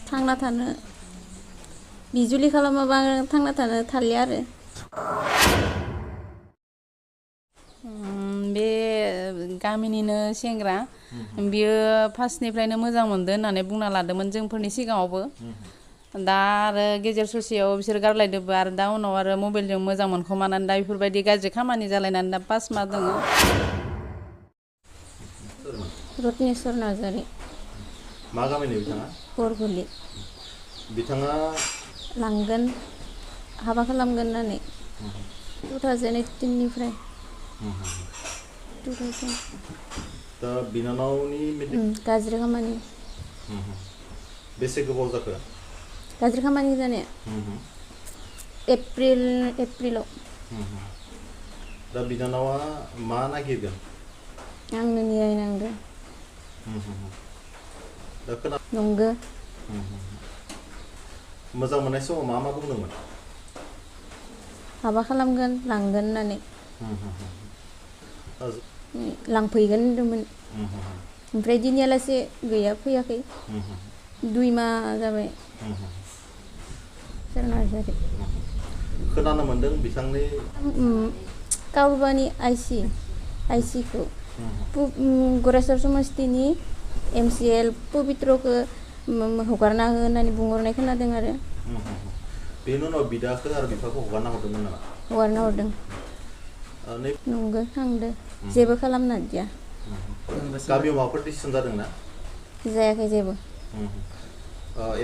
थांना थानो बिजुलि खालामाबा थांना थानो थालिया आरो बे गामिनिनो सेंग्रा बियो फार्स्टनिफ्रायनो मोजां मोनदों होननानै बुंना लादोंमोन जोंफोरनि सिगाङावबो दा आरो गेजेर ससेयाव बिसोर गारलायदोंबो आरो दा उनाव आरो मबाइलजों मोजां मोनखोमानानै दा बेफोरबायदि गाज्रि खामानि जालायनानै दा पास मा दङ रत्नेस्वर नार्जारि मा गामिनि बिथाङा बरगुलि बिथाङा लांगोन हाबा खालामगोन होननानै 2018 निफ्राय 2000 दा बिनानावनि गाज्रि खामानि बेसे गोबाव जाखो गाज्रि खामानि जानाया एप्रिलाव दा बिनानावा मा नागिरगोन आंनो न्याय नांगौ दा खोना नंगौ मोजां मोननाय समाव मा मा बुंदोंमोन हाबा खालामगोन लांगोन होननानै लांफैगोन होनदोंमोन ओमफ्राय दिनैयालासे गैया फैयाखै 2 माह जाबाय नार्जारि खोनानो मोनदों बिथांनि कावरबानि आइसि खौ गरेस्वर समस्तिनि MCL पबित्रखौ हगारना हो होननानै बुंहरनाय खोनादों आरो बेनि उनाव बिदाखौ आरो बिफाखौ हगारना हरदोंमोन नामा हगारना हरदों नंगौ थांदो जेबो खालामना दिया गामियाव माबाफोर डिसिसन जादों ना जायाखै जेबो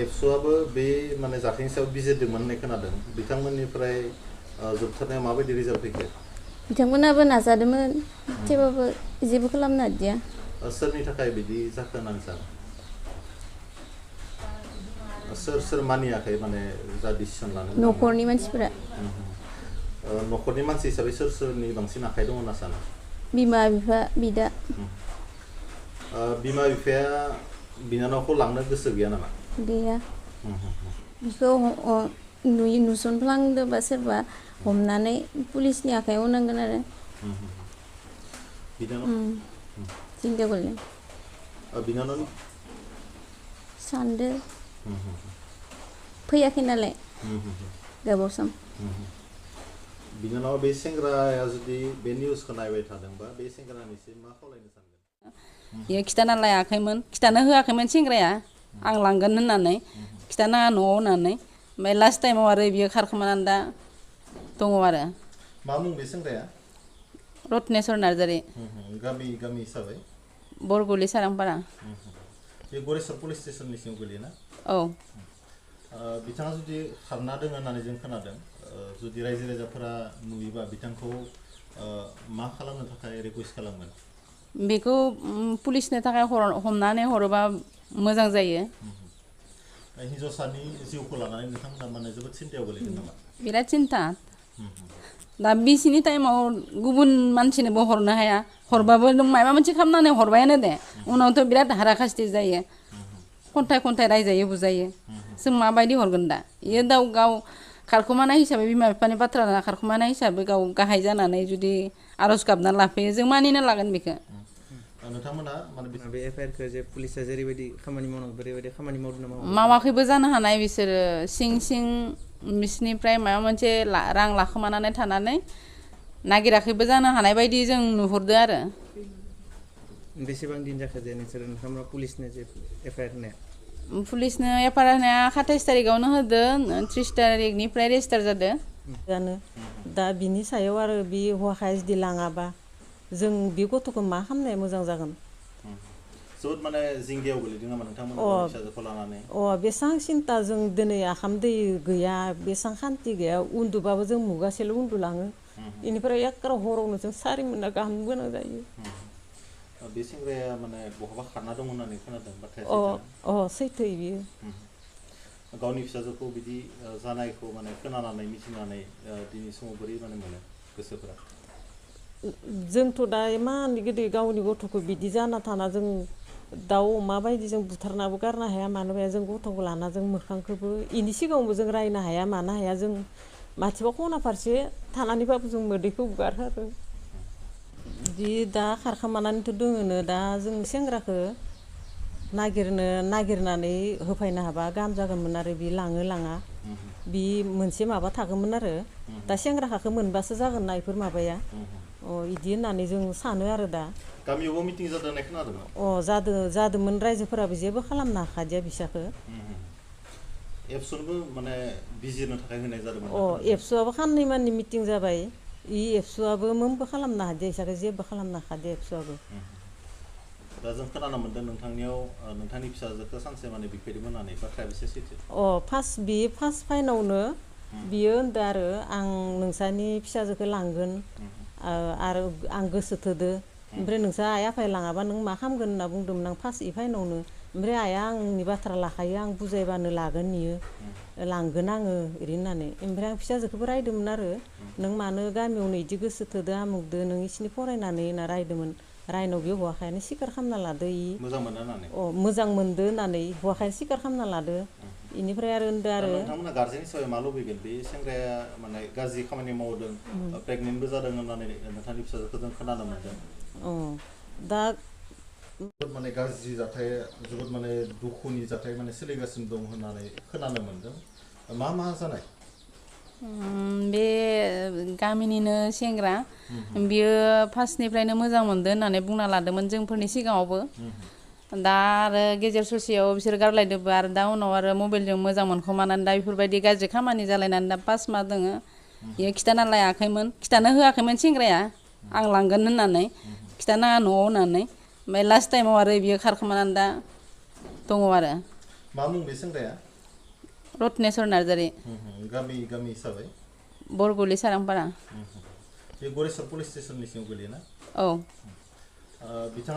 एबसुआबो बे माने जाथायनि सायाव बिजिरदोंमोन होननाय खोनादों बिथांमोननिफ्राय जोबथारनायाव माबायदि रिजाल्ट फैखो बिथांमोनाबो नाजादोंमोन थेवबाबो जेबो खालामना दिया सोरनि थाखाय बिदि जाखो होननानै सानो सोर मानियाखै माने जा डिसिसन लानो न'खरनि मानसिफोरा न'खरनि मानसि हिसाबै सोरनि बांसिन आखाइ दं होनना सानो बिमा बिफा बिदा बिमा बिफाया बिनानावखौ लांनो गोसो गैया नामा गैया बिखौ नुसनफ्लांदोंबा सोरबा हमनानै पुलिसनि आखायाव होनांगोन आरो जिंगा गोलैदों बिनानाव सानदो फैयाखै नालाय गोबाव सम बिनानावा बे सेंग्राया जुदि बे निउसखौ नायबाय थादोंबा बे सेंग्रानिसिम मा खावलायनो सानगोन बियो खिथाना लायाखैमोन खिथानो होआखैमोन सेंग्राया आं लांगोन होननानै खिथानाङा न'आव होननानै ओमफ्राय लास्ट टाइमाव आरो बियो खारखोमानानै दा दङ आरो मा मुं बे सेंग्राया रत्नेस्वर नार्जारि गामि हिसाबै बरगुलि सारांपारा बे गरेस्वर पुलिस स्टेसननि सिङाव गोलैयोना औ बिथाङा जुदि खारना दङ होननानै जों खोनादों जुदि रायजो राजाफोरा नुयोबा बिथांखौ मा खालामनो थाखाय रिकुवेस्ट खालामगोन बेखौ पुलिसनो थाखाय हमनानै हरोबा मोजां जायो हिन्जावसानि जिउखौ लानानै नोंथांमोना माने जोबोद सिन्थायाव गोलैदों नामा बिराद सिन्था दा बिसिनि टाइमाव गुबुन मानसिनोबो हरनो हाया हरबाबो नों माबा मोनसे खालामनानै हरबायानो दे उनावथ' बिराद हाराखास्ति जायो खन्थाइ रायजायो बुजायो जों माबायदि हरगोन दा इयो गाव खारखुमानाय हिसाबै बिमा बिफानि बाथ्रा लाना खारखुमानाय हिसाबै गाव गाहाय जानानै जुदि आर'ज गाबना लाफैयो जों मानिना लागोन बेखौ नोंथांमोना माने बे एफआइआरखौ जे पुलिसा जेरैबायदि खामानि मावनांगौ ओरैबायदि खामानि मावदों नामा मावाखैबो जानो हानाय बिसोरो सिं बिसोरनिफ्राय माबा मोनसे रां लाखोमानानै थानानै नागिराखैबो जानो हानाय बायदि जों नुहुरदो आरो बेसेबां दिन जाखो जे नोंथांमोना पुलिसनो जे एफआइआर होनाया पुलिसनो एफआइआर होनाया 27 तारिखआवनो होदों 30 तारिखनिफ्राय रेजिस्टार जादों दा बिनि सायाव आरो बि हौवाया जुदि लाङाबा जों बे गथ'खौ मा खालामनाया मोजां जागोन जोबोद माने जिंगायाव गोलैदों नामा नोंथांमोना फिसाजोखौ लानानै बेसेबां सिन्था जों दिनै आखाम दै गैया बेसेबां खान्थि गैया उन्दुबाबो जों मुगासेल' उन्दुलाङो बेनिफ्राय एकार हरावनो जों 4 मोना गाहाम गोनां जायो बे सेंग्राया माने बहाबा खारना दं होननानै खोनादों बाथ्राया सैथो बियो गावनि फिसाजोखौ बिदि जानायखौ माने खोनानानै मिथिनानै दिनै समाव बोरै माने मोनो गोसोफोरा जोंथ' दा इमान गिदिर गावनि गथ'खौ बिदि जाना थाना जों दाउ अमा बायदि जों बुथारनाबो गारनो हाया मानो हाया जों गथ'खौ लाना जों मोखांखौबो इनि सिगाङावबो जों रायनो हाया मानो हाया जों माथिबा खना फारसे थानानैबाबो जों मोदैखौ उगारहोरो बिदि दा खारखोमानानैथ' दोङोनो दा जों सेंग्राखौ नागिरनानै होफैनो हाबा गाहाम जागौमोन आरो बि लाङा बि मोनसे माबा थागौमोन आरो दा सेंग्राखाखौ मोनबासो जागोन ना इफोर माबाया इदि होननानै जों सानो आरो दा गामियावबो मिटिं जादों होननाय खोनादोंमोन जादोंमोन रायजोफोराबो जेबो खालामनो हाखादिया बिसाखो एबसुनोबो माने बिजिरनो थाखाय होनाय जादोंमोन एबसुआबो खाननै माननि मिटिं जाबाय एबसुआबो मोनबो खालामनो हादिया इसाखो जेबो खालामनो हादिया एबसुआबो दा जों खोनानो मोनदों नोंथांनियाव नोंथांनि फिसाजोखौ सानसे माने बिफैदोंमोन होननानै बाथ्राया बेसे सैथो फार्स्ट फाइनावनो बियो होनदो आरो आं नोंसानि फिसाजोखौ लांगोन आरो आं गोसो थोदो ओमफ्राय नोंसा आइ आफाया लाङाबा नों मा खालामगोन होनना बुंदोंमोन आं फार्स्ट फाइनावनो ओमफ्राय आइया आंनि बाथ्रा लाखायो आं बुजायबानो लागोन इयो लांगोन आङो ओरै होननानै ओमफ्राय आं फिसाजोखौबो रायदोंमोन आरो नों मानो गामियावनो इदि गोसो थोदो आमुगदो नों इसिनि फरायनानै होनना रायदोंमोन रायनाव बे हौवाखायानो सिखार खालामना लादो मोजां मोनदो होननानै हौवाखायानो सिखार खालामना लादो इनिफ्राय आरो होनदो आरो नोंथांमोना गार्जेन हिसाबै मा लुबैगोन बे सेंग्राया माने गाज्रि खामानि मावदों प्रेगनेन्टबो जादों होननानै नोंथांनि फिसाजोखौ जों खोनानो मोनदों दा जोबोद माने गाज्रि जाथाय जोबोद माने दुखुनि जाथाय माने सोलिगासिनो दं होननानै खोनानो मोनदों मा जानाय बे गामिनिनो सेंग्रा बियो फार्स्टनिफ्रायनो मोजां मोनदो होननानै बुंना लादोंमोन जोंफोरनि सिगाङावबो दा आरो गेजेर ससेयाव बिसोर गारलायदोंबो आरो दा उनाव आरो मबाइलजों मोजां मोनखोमानानै दा बेफोरबायदि गाज्रि खामानि जालायनानै दा पास मा दोङो बियो खिथाना खिथानो होआखैमोन सेंग्राया आं लांगोन होननानै खिथानाङा न'आव होननानै ओमफ्राय लास्ट टाइमाव आरो बियो खारखोमानानै दा दङ आरो मा मुं बे सेंग्राया रत्नेस्वर नार्जारि गामि हिसाबै बरगुलि सारांपारा बे गरेस्वर पुलिस स्टेसननि सिङाव गोलैयोना औ बिथाङा